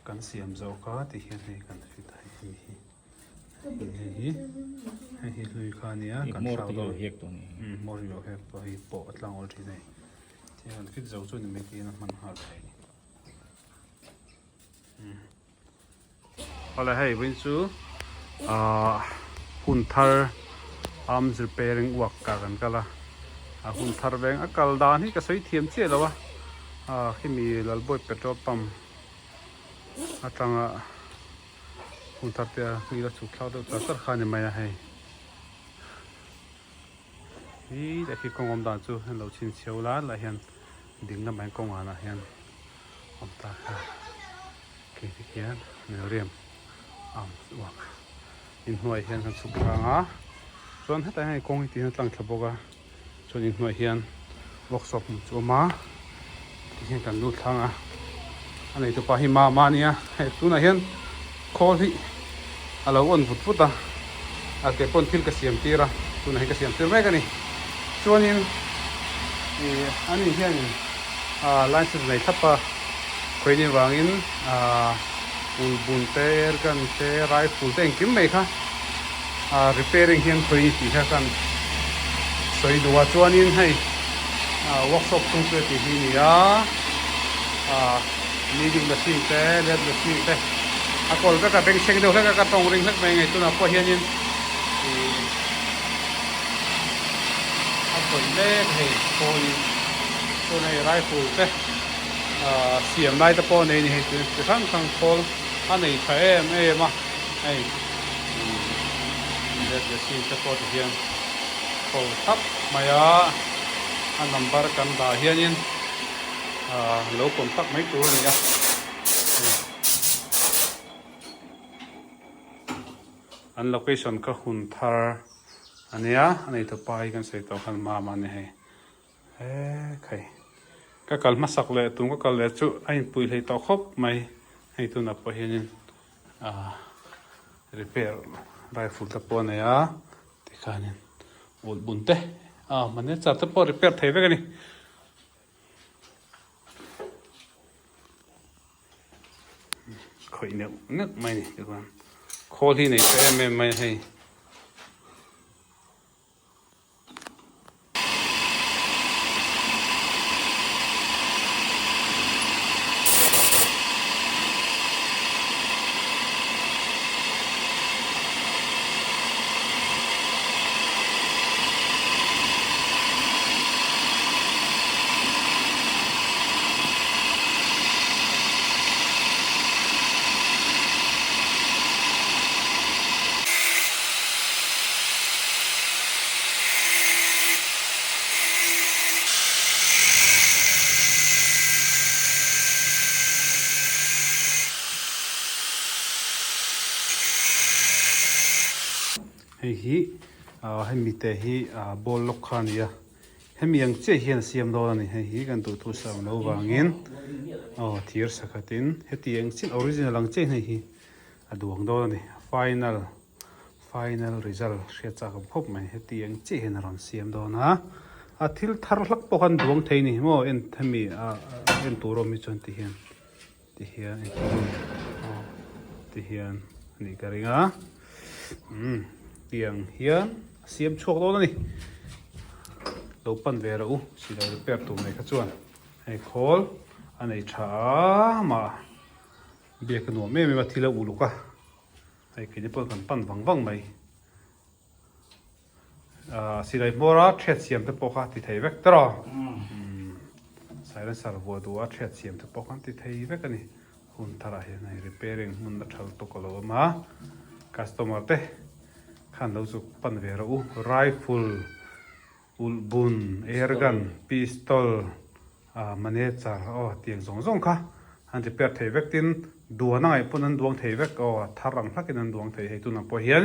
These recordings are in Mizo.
Kan siam zawh kha ti hian hei kan fit a hei hi hei hi hei hi hlui kha a nia kan thlau dawn umm hmawr hi lo hek tawh hei pawh a tlang awl thin a hei ti hian kan fit zo chu ni mai tiin a hman nghal theih umm. Awle hei vawiin chu ahh hun thar arms repairing work ah kan kal a a hun thar veng a kal dan hi ka sawi thiam chiah lo a ah khimi Lalbawi petrol pump atanga hun thar te a hming la chhuk thlak deuh char char kha a ni mai a hei hi te khi kawng awm dan chu an lo chhinchhiau lai lai hian ding lamah hian kawng anah hian awm ta kha khi te khian Miriam arms work inhnuai hian kan chhuk tlang a chuan hetah hian kawng hi ti hian a tlang thla bawk a chuan inhnuai hian workshop hmuh chu a awm a ti hian kan lut thlang a a nei tupa hi mama a nia hei tunah hian khawl hi a lo on vut vut a a ke pawn thil ka siam tir a tunah hian ka siam tir mek a ni chuanin ih ani hianin ah license nei thlap a khawini vangin ah ulbun te airgun te rifle te engkim mai kha ah repairing hian khawini tih kha kan sawi duh a chuanin hei ah workshop chhung chu heti hi a ni a ah kneading machine te lathe machine te a kawl vek a bengchheng deuh hlek a ka tawng ring hlek mai ngei tunah pawh hianin ih a khawih mek a hei khawlin chuan hei rifle te ah siam lai te pawh a nei a ni hei chi hrang hrang khawl a nei tha em em a hei lathe machine te pawh ti hian ko thlap mai a a number kan dah hianin ah lo contact mai tur a ni a an location kha hun thar a nia a nei tawpa hi kan sawi tawh khan mama a ni hei he khai ka kal hmasak leh tum ka kal leh chu a inpui hlei tawh khawp mai hei tunah pawh hianin ah repair rifle te pawh a nei a tikhanin ulh bun te ah manager te pawh repair thei vek a ni. Khawih neuh neuh mai a ni tikhuan khawl hi nei tha em em mai a hei. Hei hi ah hemi te hi ah ball lock kha a ni a hemi ang chiah hian a siam dawn a ni hei hi kan duhthu sam lo vangin aw thir sakhatin heti ang chiah original ang chiah in hei hi a duang dawn a ni final final result hriat chak awm khawp mai heti ang chiah hian a rawn siam dawn a a thil thar hlak pawh khan duang thei a ni maw en hemi ah en tur awm hi chuan ti hian. Ti hian engtin aw ti hian a nih ka ring a umm tiang hian a siam chhuak dawn a ni lo pan ve rawh u silai repair tur nei kha chuan hei khawl a nei tha a mah biak a nuam em em a thil a uluk a hei keini pawh kan pan vang vang mai. Ahh silai hmawr a thiat siam te pawh kha ti thei vek tawh a silencer vuah duh a thiat siam te pawh khan ti thei vek a ni hun tharah hian hei repairing hmun a thal tawk a lo awm a customer te khan lo chuk pan ve rawh u rifle ulh bun air gun pistol Ahh manager aw tiang zawng zawng kha an repair thei vek tin duan a ngaih pawn an duang thei vek aw a thar ang hlakin an duang thei hei tunah pawh hian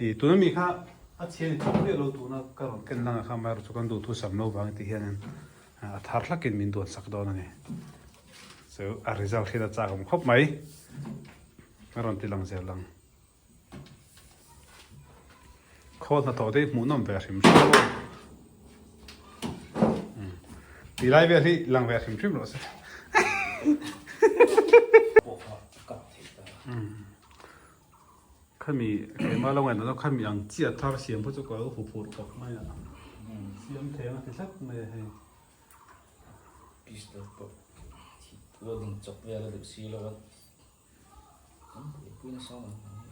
ih tuna mi kha a chhia ni thawk miah lo tuna ka rawn ken lang a kha amaherawhchu chu kan duhthu sam lo vang tih hianin a thar hlakin min duan sak dawn a ni chu a result hian a chak awm khawp mai a rawn ti lang zel ang. Khawl hnathawh te hi hmuhnawm ve hrim hrim a ti lai vel hi lang ve hrim hrim rawh se. Pawh kha ka. Khami keimah lo ngaihtuah chuan khami ang chiah thar siam pawh chu ka lo huphurh khawp mai a, siam thei ang a ti tlat mai a hei. Pistol pawh welding chawp vel a duh si lo a, kan buaipui nasa ang ang hi.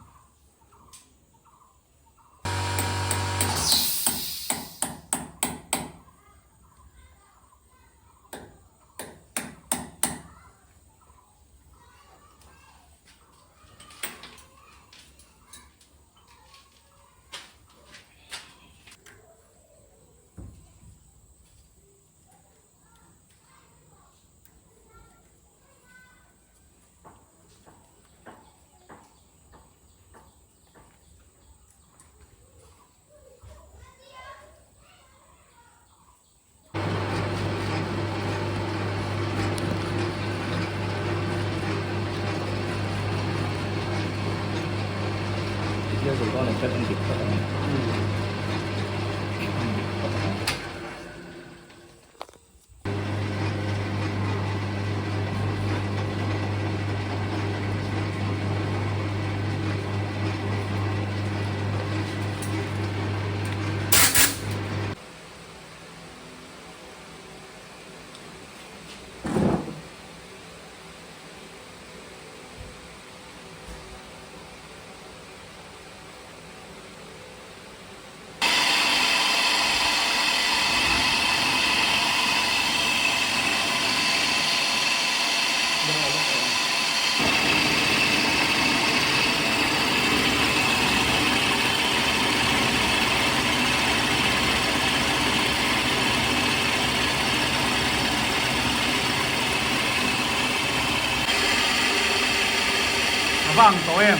A va ang tawh em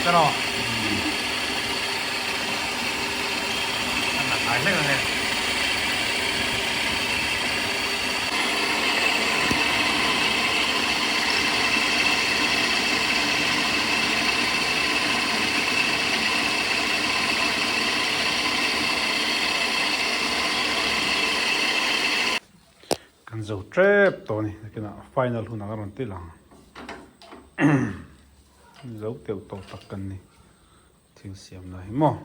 tiraw? A na ngai hlek ang e. Kan zo tep tawh a ni nakinah final hunah ka rawn ti lang zo teuh tawh tak kan ni thil siam lai hi maw.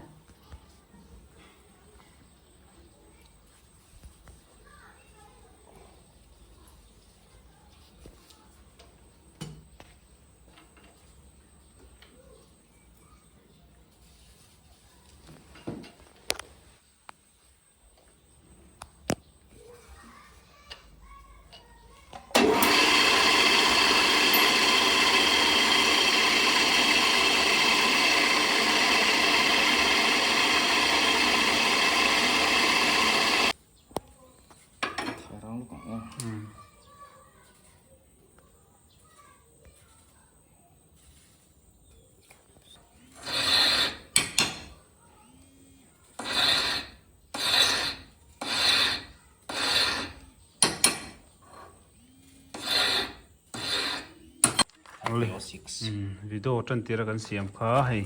Video tan tira kan siam kha hei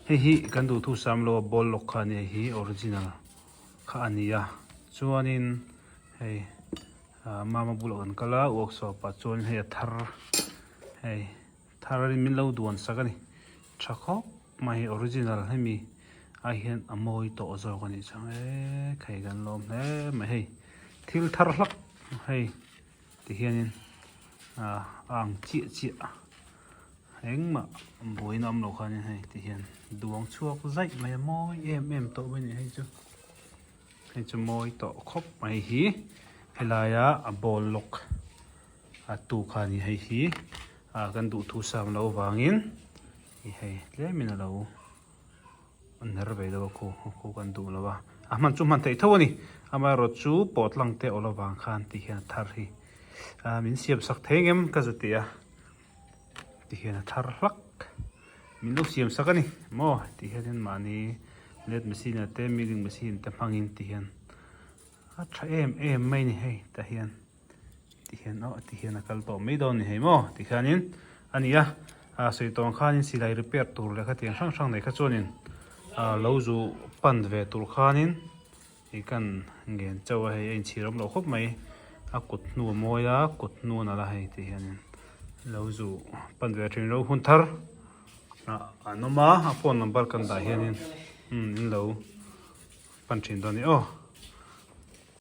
hei hi kan duh thu sam lo a ball lock kha ania hi original kha ania chuanin hei mama bulah kan kal a workshop ah chuan hei a thar hei thar in min lo duan sak a ni tha khawp mai hei original hemi ai hian a mawi tawh zawk a nih chuan eee hei kan lawm hle mai hei thil thar hlak hei ti hianin ah a ang chiah chiah engmah buaina awm lo khanin hei ti hian duang chhuak zaih mai a mawi em em tawh mai a ni hei chu. Hei chu mawi tawh khawp mai hi helaia a ball lock a tu kha a ni hei hi ah kan duh thu sam loh avangin ih hei tlemin a lo ner ve deuh a khu khu kan duh lo a a hman chu hman theih tho a ni amaherawh chu pawh tlang te awlh avang khan ti hian a thar hi ah min siam sak thei ngem ka za ti a ti hian a thar hlak min lo siam sak a ni maw ti hianin mahni let machine ah te milling machine te hmangin ti hian a tha em em mai a ni hei tah hian ti hian aw ti hian a kal tawh mai dawn a ni hei maw ti khianin a ni a ah sawi tawh ang khanin silai repair tur leh khatiang hrang hrang nei kha chuanin ah lo zu pan ve tur khanin Hei kan ngen chauh a hei a inchhir awm loh khawp mai a kut hnu a mawi a kut hnu a nalh a hei ti hianin lo zu pan ve thin ro hun thar. Ah an awm a, a phone number kan dah hianin umm in lo pan thin dawn a ni aw.